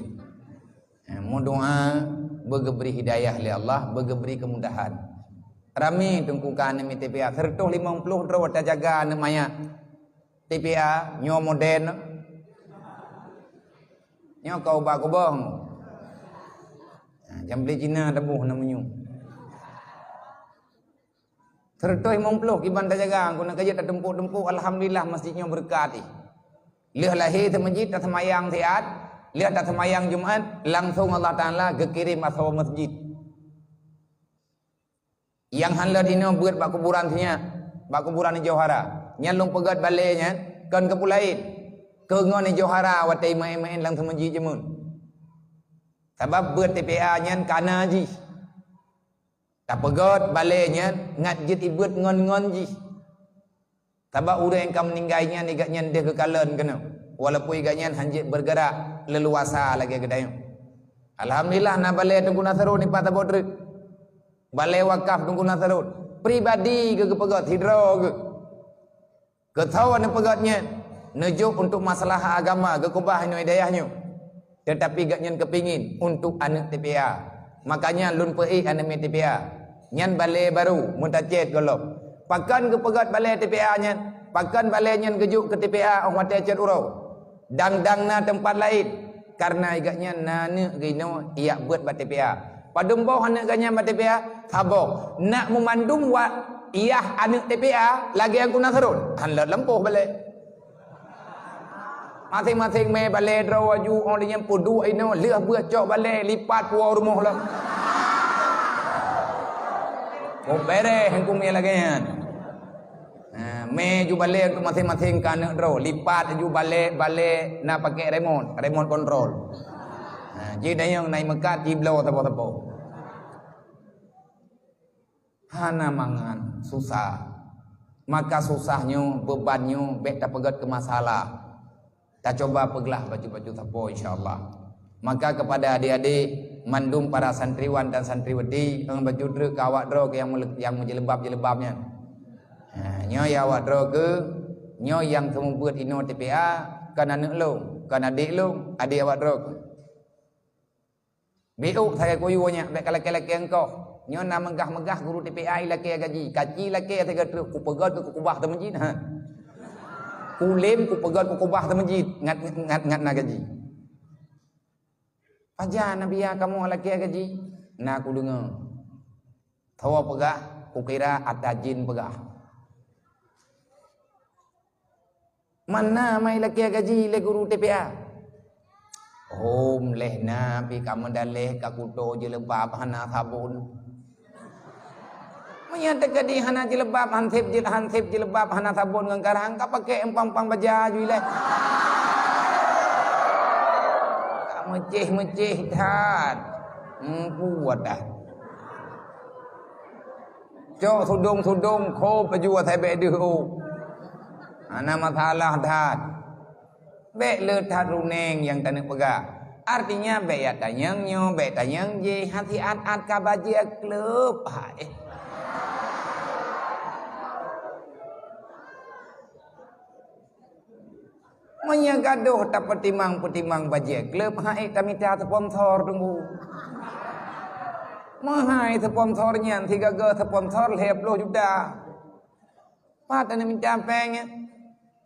Eh, meudoa beugeubri hidayah lé Allah, beugeubri keumudahan. Ramé teungku ka aneuk miet T P A, seratus lima puluh droe tajaga aneuk manyak. T P A nyoe moden. Nyoe ka ubah kubong. Ha, jambli Cina taboh na meunyu. Seratus lima puluh kiban tajaga, guna ka jeuet tatumpuk-tumpuk, alhamdulillah, masjid nyoe beureukat. Lheueh lahé teumeujiet, taseumayang siat, lheueh taseumayang Jumat, langsong Allah Taala geukirém asoe masjid. Nyang han leuet inoe beuet bak kuburan sinyak, bak kuburan Johara. Nyan lôn peugöt balè nyan, kon keu peue laén. Keu ngon Johara watèe imeu'én-meu'én lam teumeujiet jameun. Sabab beuet T P A nyan kana jih. Tapeugöt balè nyan ngat jeuet ibeuet ngon-ngon jih. Sabab ureueng nyang ka meuninggai nyan, i gobnyan deuh geukalon keunoe. Walaupun i gobnyan han jeuet beugerak leuluasa lagèe geutanyoe. Alhamdulillah, na balè Teungku Nasrul nibak saboh treuk. Balè wakaf Teungku Nasrul. Pribadi geuh geupeugöt sidroe geuh. Keu soe neupeugöt nyan? Neujok untuk masalah agama, geukeubah inoe di dayah nyoe. Teutapi gobnyan keupingin untuk aneuk T P A. Makanya lôn peuék aneuk miet T P A. Nyan balè barô, meutacét gohlom. Pakon geupeugöt balè T P A nyan? Pakon balè nyan geujok keu T P A 'oh watèe cot uroe? Dang-dang na teumpat laén. Kareuna i gobnyan na aneuk geuh inoe ijak beuet bak T P A. Padum boh aneuk gobnyan bak T P A? Saboh. Nak meumandum wak yah aneuk T P A lagèe Teungku Nasrul. Han leuet lampôh balè. Maséng-maséng mè balè droe aju, 'oh lheueh nyan peuduek inoe, lheueh beuet cok balè, lipat puwoe rumoh lom. Mubèrèh hukôm nyang lagèe nyan. Ha, mè ju balè untuk maséng-maséng keu aneuk droe, lipat ju balè, balè na pakèk remote, remote control. Ha, jih dayeueng na imeukat jibloe sapo-sapo. Hana mangan, susah. Maka susah nyoe, beuban nyoe bèk tapeugöt keu masalah. Tacuba peuglah bacut-bacut sapo, insya Allah. Maka kepada adik-adik, mandum para santriwan dan santriwati, nyang bacut treuk keu awak droe keu nyang meule-, nyang meujilbab-jilbab nyan. Ha, nyoe ya awak droe keu, nyoe nyang seumeubeuet inoe T P A, kon aneuk lôn, kon adék lôn, adék awak droe keu. Biôk sagai kuyue nyak, bèk ka lakèe-lakèe engkoh. Nyoe na meugah-meugah guru T P A ilakèe gaji. Kaci lakèe sigoe treuk, kupeugöt keu kukubah teumeujiet, ha. Kulém kupeugöt kukubah teumeujiet, ngat, ngat, ngat na gaji. Pajan Nabiya kamoe lakèe gaji? Na kudeungoe. Tho peugah, kukira ata jin peugah. Mana mai lakèe gaji lé guru T P A? Hom leh na pi ka meudaleh ka kuto jilbab hana sabon. Meunyo teukeudi hana jilbab, hanseb jil-, hanseb jilbab hana sabon ngon karang, ka pakèk empang-empang baja ju ilèe. Ka meucéh-meucéh that. Hmm, kuat dah. Cok sudong-sudong, khop laju asai bèk deuh ôk. Hana masalah that. Bèk le that runeng nyang taneuk peugah. Artinya, bèk ya tanyong nyoe, bèk tanyong jéh, han siat-at ka bajèe kleueb. Hai. Meunyo gadôh tapeutimang-peutimang bajèe kleueb, hai tamita sponsor teungku. Meuhai sponsor nyan, sigaga sponsor lhèe ploh juta. Pat taneuk mita péng nyan?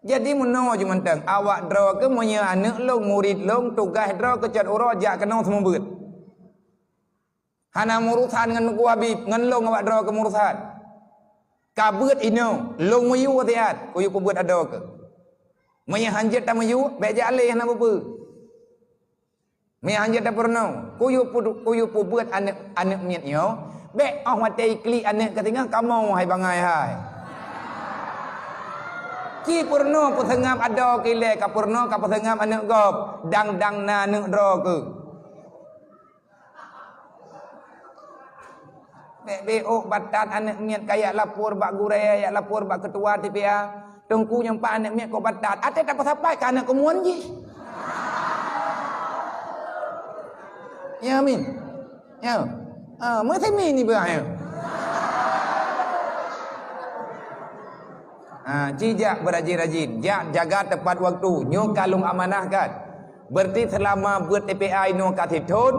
Jadi meunoe ju mantong, awak droe keu meunyo aneuk lôn, murit lôn, tugaih droe keu cot uroe jak keunoe seumeubeuet. Hana meurusan ngon Teungku Habib, ngon lôn awak droe keu meurusan. Ka beuet inoe, lôn meuyue siat, kuyue peubeuet adoe keu. Meunyo han jeuet tameuyue, bèk jak lé hana peue-peue. Meunyo han jeuet tapeurunoe, kuyue pu-, kuyue peubeuet aneuk, aneuk miet nyoe, bèk 'oh watèe iklik aneuk ka singoh kamoe hai bangai hai. Ci peurunoe peuseungab adoe keu ilèe, ka peurunoe ka peuseungab aneuk gob, dang-dang na aneuk droe keu. Bèk-bèk ôk batat aneuk miet ka jak lapor bak gurèe, jak lapor bak keutua T P A. Teungku nyoe pat aneuk miet kok batat, até tapeusapat keu aneuk keumuan jih. Ya, amin. Ya. Ah, meusimin ibarat nyoe. Ah, ci jak beurajin-rajin, jak jaga tepat waktu. Nyoe ka lôn amanahkan. Berarti seulama beuet T P A inoe ka sithon,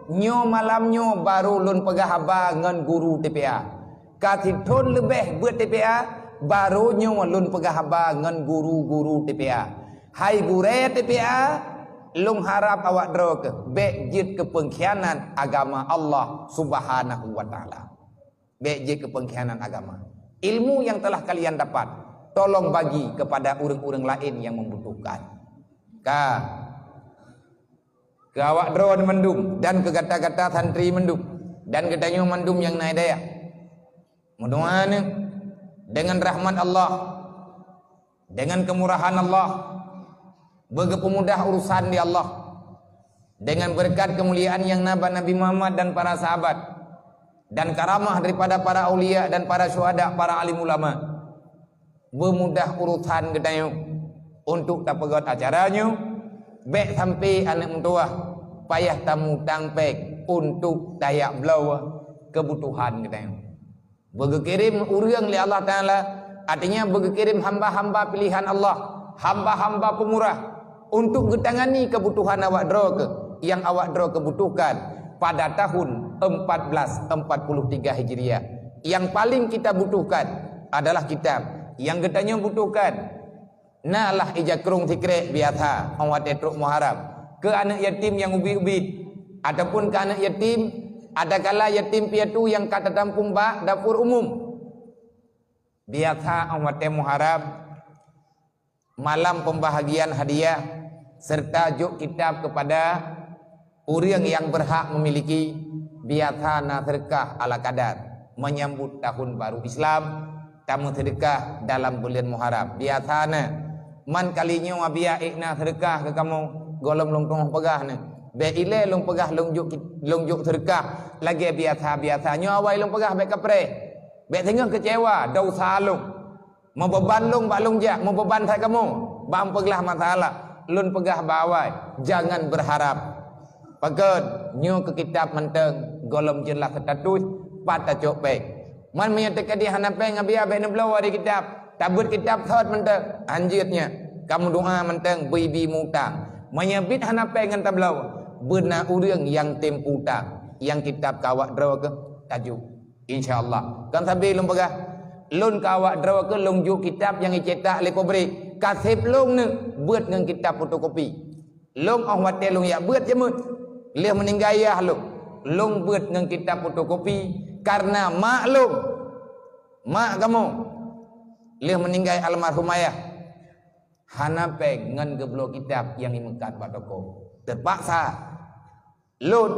nyoe malam nyoe barô lôn peugah haba ngon guru T P A. Ka sithon leubeh beuet T P A, barô nyoe lôn peugah haba ngon guru-guru T P A. Hai gurée T P A, lôn harab awak droe keuh bék jeuet keu peungkhianat agama Allah Subhanahu wa Ta'ala. Bék jeuet keu peungkhianat agama. Ilmu yang telah kalian dapat, tolong bagi kepada ureuëng-ureuëng laén nyang membutuhkan. Ka, keu awak droe mandum dan keu gata-gata santri mandum dan geutanyoe mandum nyang na hidayah. Meudoá neuh, dengan rahmat Allah, dengan kemurahan Allah, beugeupeumudah urusan di Allah, dengan beureukat keumuliaan nyang na bak Nabi Muhammad dan para sahabat, dan karamah daripada para aulia dan para syuhada, para alim ulama. Beumudah urusan geutanyoe untuk tapeugét acara nyoe, bék sampai aneuk meutuwah payah tamutang péng untuk tajak bloe keubutuhan geutanyoe. Beugeukirém ureuëng lé Allah Ta'ala, artinya beugeukirém hamba-hamba pilihan Allah, hamba-hamba peumurah untuk geutangani keubutuhan awak droe keuh nyang awak droe keuh butuhkan pada tahun empat belas empat puluh tiga Hijriah. Yang paling kita butuhkan adalah kitab. Yang geutanyoe butuhkan na lah ija krông sikrek biasa óh watée trok Muharram, keu aneuk yatim nyang ubit-ubit, ataupun keu aneuk yatim, adakala yatim piatu nyang ka tatampung bak dapur umum. Biasa óh watée Muharram, malam pembahagian hadiah serta jok kitab kepada ureuëng nyang beurhak memiliki, biasa na seudeukah ala kadar. Menyambut tahun baru Islam, tameuseudekah dalam buleuen Muharram. Biasa na, man kali nyoe Abiya ék na seudeukah keu kamoe, gohlom lôn teungoh peugah nyoe. Bék ilée lôn peugah lôn jok, lôn jok seudeukah lagée biasa-biasa. Nyoe awai lôn peugah bék kapreh. Bék singoh keucewa, desya lôn. Meubeban lôn bak lôn jak, meubeban that kamoe bak meupeuglah masalah. Lôn peugah bak awai, jangan berharap. Pakon, nyoe keu kitab mantong, gohlom jeulaih status, pat tacok péng. Man meunyoe teuka di hana péng, Abiya bék neubloe di kitab, tabeuet kitab sot mantong, hanjeuet nyan. Ka meudoá mantong, beuibi mutang. Meunyoe bit hana péng ngon tabloe, beuna ureuëng nyang tem utang, nyang kitab ka awak droe keuh tajok. Insya Allah. Kan sabe lôn peugah, lôn keu awak droe keuh lôn jok kitab nyang jicetak lé pabrik. Ka sép lôn nyoe beuet ngon kitab fotokopi. Lôn óh watée lôn jak beuet jameun, lheueh meuninggai yah lôn, lôn beuet ngon kitab fotokopi kareuna mak lôn, mak kamoe, lheueh meuninggai almarhum ayah, hana péng ngon geubloe kitab nyang jimeukat bak toko. Teupaksa. Lôn,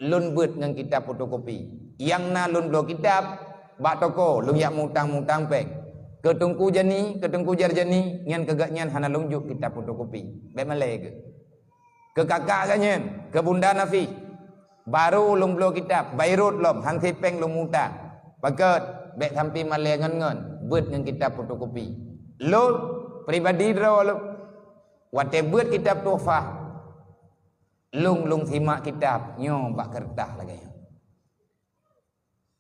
lôn beuet ngon kitab fotokopi. Nyang na lôn bloe kitab bak toko, lôn jak mutang-mutang péng. Keu Teungku Jani, keu Teungku Jarjani, nyan keu gobnyan hana lôn jok kitab fotokopi. Bék malée geuh. Keu kakak gobnyan, keu Bunda Nafih, barô lôn bloe kitab, bayrot lom, han sép péng lôn mutang. Pakon, bék sampai malée ngon-ngon, beuet ngon kitab fotokopi. Lôn, pribadi droe lôn, watée beuet kitab Tuhfah, lôn, lôn simak kitab nyoe bak keureutah lagée nyoe.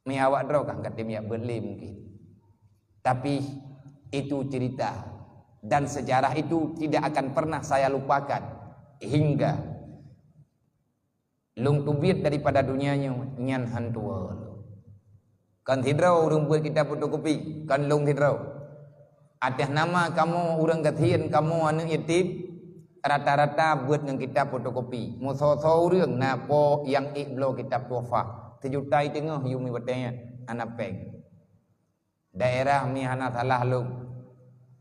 Mi awak droe kah ka tem jak beuet lé mungkin. Tapi itu cerita dan sejarah itu tidak akan pernah saya lupakan hingga lôn teubiet daripada dunia nyoe nyan han tuwoe lôn. Kon sidroe ureuëng beuet kitab fotokopi, kon lôn sidroe. Ateueh nama kamoe ureuëng gasien, kamoe aneuk yatim, rata-rata beuet ngon kitab fotokopi. Meusoe-soe ureuëng na po nyang ék bloe kitab Tuhfah. Sijuta i teungoh yum i watée nyan, hana péng. Daerah mi hana salah lôn,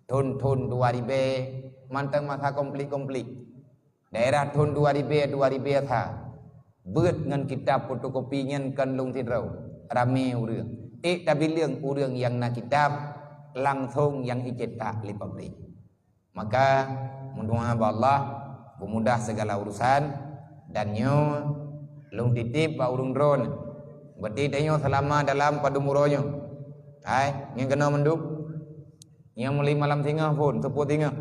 thon-thon dua ribée, mantong masa konflik-konflik. Daerah thon dua ribée, dua ribée sa, beuet ngon kitab fotokopi nyan kon lôn sidroe, ramé ureuëng. Ék tabileueng ureuëng nyang na kitab, langsong nyang jicetak lé pabrik. Maka, meudoá bak Allah, peumudah segala urusan, dan nyoe lôn titip bak ureuëng droeneuh. Berarti tanyoe seulama dalam padum uroe nyoe. Hai, nyan keunoe mandum. Nyoe mulai malam singoh phon, seupôt singoh.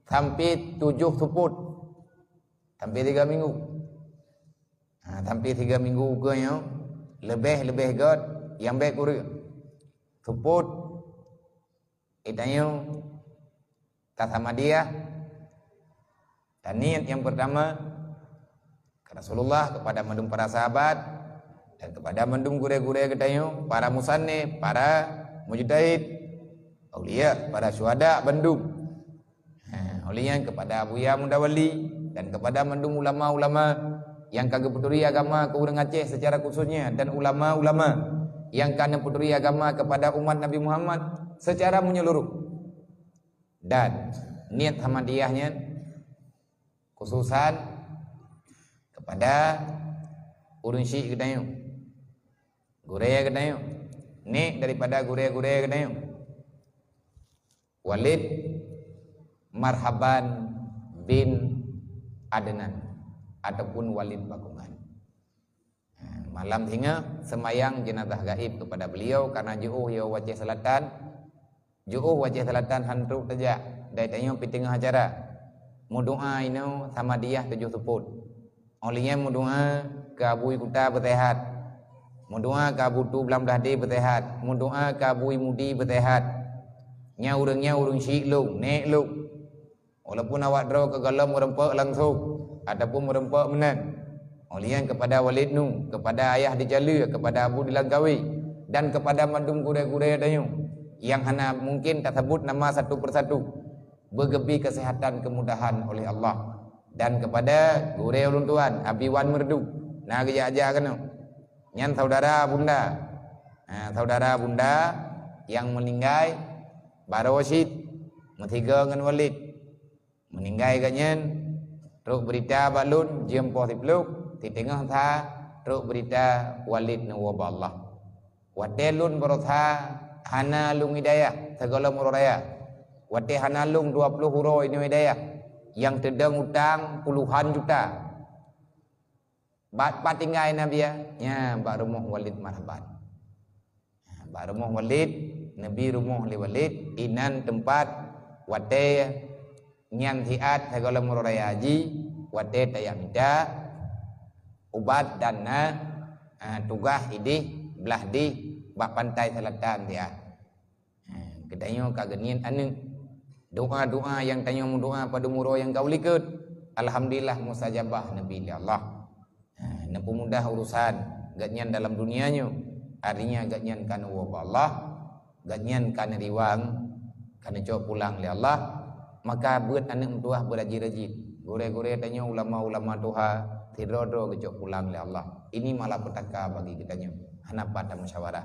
Sampai tujoh seupôt. Sampai tiga minggu. Ha, sampai tiga minggu ukeue nyoe, leubeh-leubeh göt nyang bék kureueng. Seupôt, eh, tanyoe, ka Samadiyah, Taniet nyang pertama, keu Rasulullah, kepada mandum para sahabat, dan kepada mandum gurée-gurée geutanyoe, para musannif, para mujtahid, aulia, para syuhada bandum. Ha, oleh nyan kepada Abuya Mudawali dan kepada mandum ulama-ulama nyang ka geupeuturi agama keu ureuëng Aceh secara khususnya dan ulama-ulama nyang ka neupeuturi agama kepada umat Nabi Muhammad secara menyeluruh. Dan niet Ahmadiyah nyan khususan kepada ureuëng syiek geutanyoe, gurée geutanyoe, nek daripada gurée-gurée geutanyoe, Walid Marhaban bin Adnan ataupun Walid Bakungan. Malam singoh seumayang jenazah gaib kepada beliau karena jiôh yoh u Aceh Selatan. Jiôh u Aceh Selatan han trok tajak, dai tanyoe pih teungoh acara. Meudoa inoe Samadiyah tujoh seupôt. Óh lheueh nyan meudoa keu Abu Kuta beuseuhat. Meudoa keu Abu Tu Blang Blahdé beuseuhat. Meudoa keu Abu Mudi beuseuhat. Nyan ureuëng nyan ureuëng syiek lôn, nek lôn. Walaupun awak droe keu gohlom meureumpok langsong ataupun meureumpok meunan. Óh lheueh nyan kepada Walid Nu, kepada Ayah di Jaleue, kepada Abu di Langkawi, dan kepada mandum gurée-gurée tanyoe nyang hana mungkin taseubut nama satu persatu, beugeubri keuseuhatan keumudahan oleh Allah. Dan kepada gurée ulôn tuan, Abi Wan Meureudu, na geujak-jak keunoe. Nyan saudara bunda. Ha, saudara bunda nyang meuninggai baroe cit meusigoe ngon Walid. Meuninggai gobnyan, trok beurita bak lôn jeuem poh siplôh, siteungoh sa trok beurita Walid neuwoe bak Allah. Watée lôn barosa hana lôn hidayah sigohlom uroe raya. Watée hana lôn dua ploh uroe inoe hidayah, nyang teudong utang puluhan juta. Bak pat tinggai Nabi, ya? Nyan bak rumoh Walid Marhaban. Bak rumoh Walid, neubi rumoh lé Walid, inan teumpat watée nyan siat sigohlom uroe raya haji, watée tajak mita ubat dan na, ah, tugaih idéh blah déh bak pantai selatan siat. Ha, geutanyoe ka geuniet aneuëk. Doa-doa nyang tanyoe meudoa padum uroe nyang ka u likot, alhamdulillah mustajabah neubi lé Allah. Ha, neupeumudah urusan gobnyan dalam dunia nyoe. Artinya gobnyan ka neuwoe bak Allah, gobnyan ka neuriwang, ka neucok pulang lé Allah. Maka beuet aneuëk meutuwah beurajin-rajin. Gurée-gurée tanyoe ulama-ulama tuha sidroe-droe geucok pulang lé Allah. Ini malapetaka bagi geutanyoe. Hana pat tamusyawarah.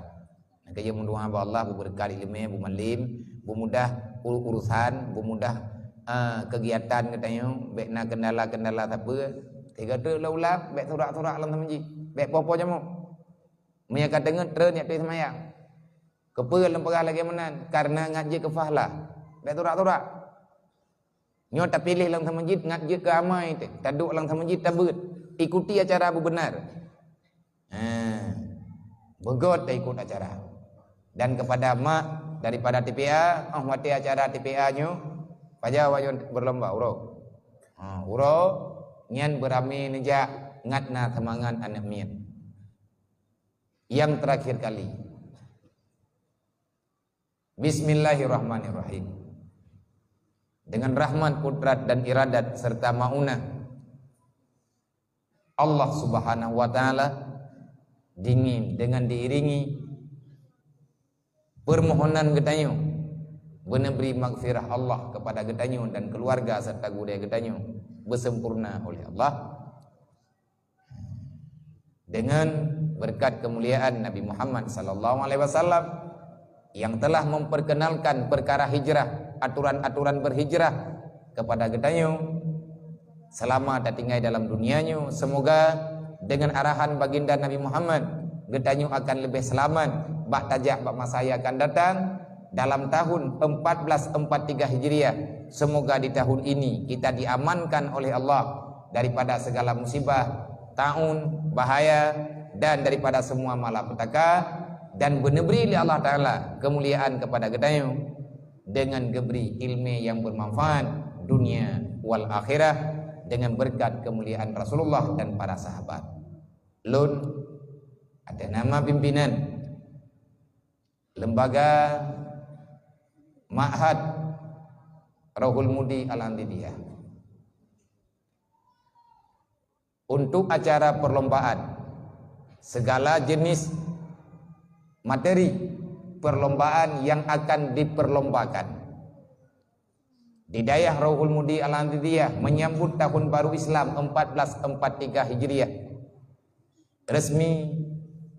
Nyang keujeuet meudoa bak Allah beubeureukat iéleumé, beumalem, beumudah uru-, urusan, beumudah, eh, keugiatan geutanyoe, bék na kendala-kendala sapeue. Sigoe teuk lôn ulang, bék surak-surak lam seumeujid, bék po-po jamok. Meunyoe ka teungeut treun jak pih seumayang. Keupeue lôn peugah lagée meunan? Kareuna ngat jeuet keu fahlah. Bék surak-surak. Nyoe tapiléh lam seumeujid ngat jeuet keu amai teuh, taduek lam seumeujid tabeuet. Ikuti acara beubeunar. Ha, beugöt taikot acara. Dan kepada mak daripada T P A, oh watée acara T P A nyoe, paja awak nyoe beurlomba uroe. Ha, uroe nyan beuramé neujak ngat na seumangat aneuëk miet. Nyang terakhir kali. Bismillahirrahmanirrahim. Dengan rahmat, kudrat, dan iradat serta maunah Allah Subhanahu wa Ta'ala, dingin dengan diiringi permohonan geutanyoe, beuneubri maghfirah Allah kepada geutanyoe dan keluarga serta gurée geutanyoe, beusempurna oleh Allah. Dengan berkat kemuliaan Nabi Muhammad sallallahu alaihi wasallam yang telah memperkenalkan perkara hijrah, aturan-aturan berhijrah kepada geutanyoe selama tatinggai dalam dunia nyoe, semoga dengan arahan baginda Nabi Muhammad, geutanyoe akan leubeh seulamat bak tajak bak masa nyang akan datang, dalam tahun empat belas empat tiga Hijriah. Semoga di tahun ini kita diamankan oleh Allah daripada segala musibah, taun, bahaya, dan daripada semua malapetaka, dan beuneubri lé Allah Ta'ala kemuliaan kepada geutanyoe dengan geubri ilmu yang bermanfaat dunia wal akhirah dengan berkat kemuliaan Rasulullah dan para sahabat. Lôn atas nama pimpinan Lembaga Ma'had Rohul Mudi Al-Andidiyah. Untuk acara perlombaan, segala jenis materi perlombaan yang akan diperlombakan di Dayah Rauhul Mudi Al-Hamdiyah menyambut tahun baru Islam empat belas empat tiga Hijriah resmi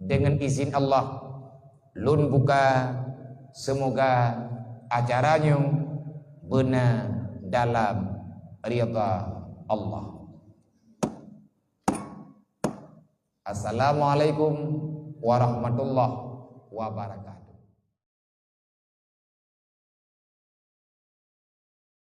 dengan izin Allah. Lôn buka, semoga acara nyoe beuna dalam ridha Allah. Assalamualaikum warahmatullahi wabarakatuh.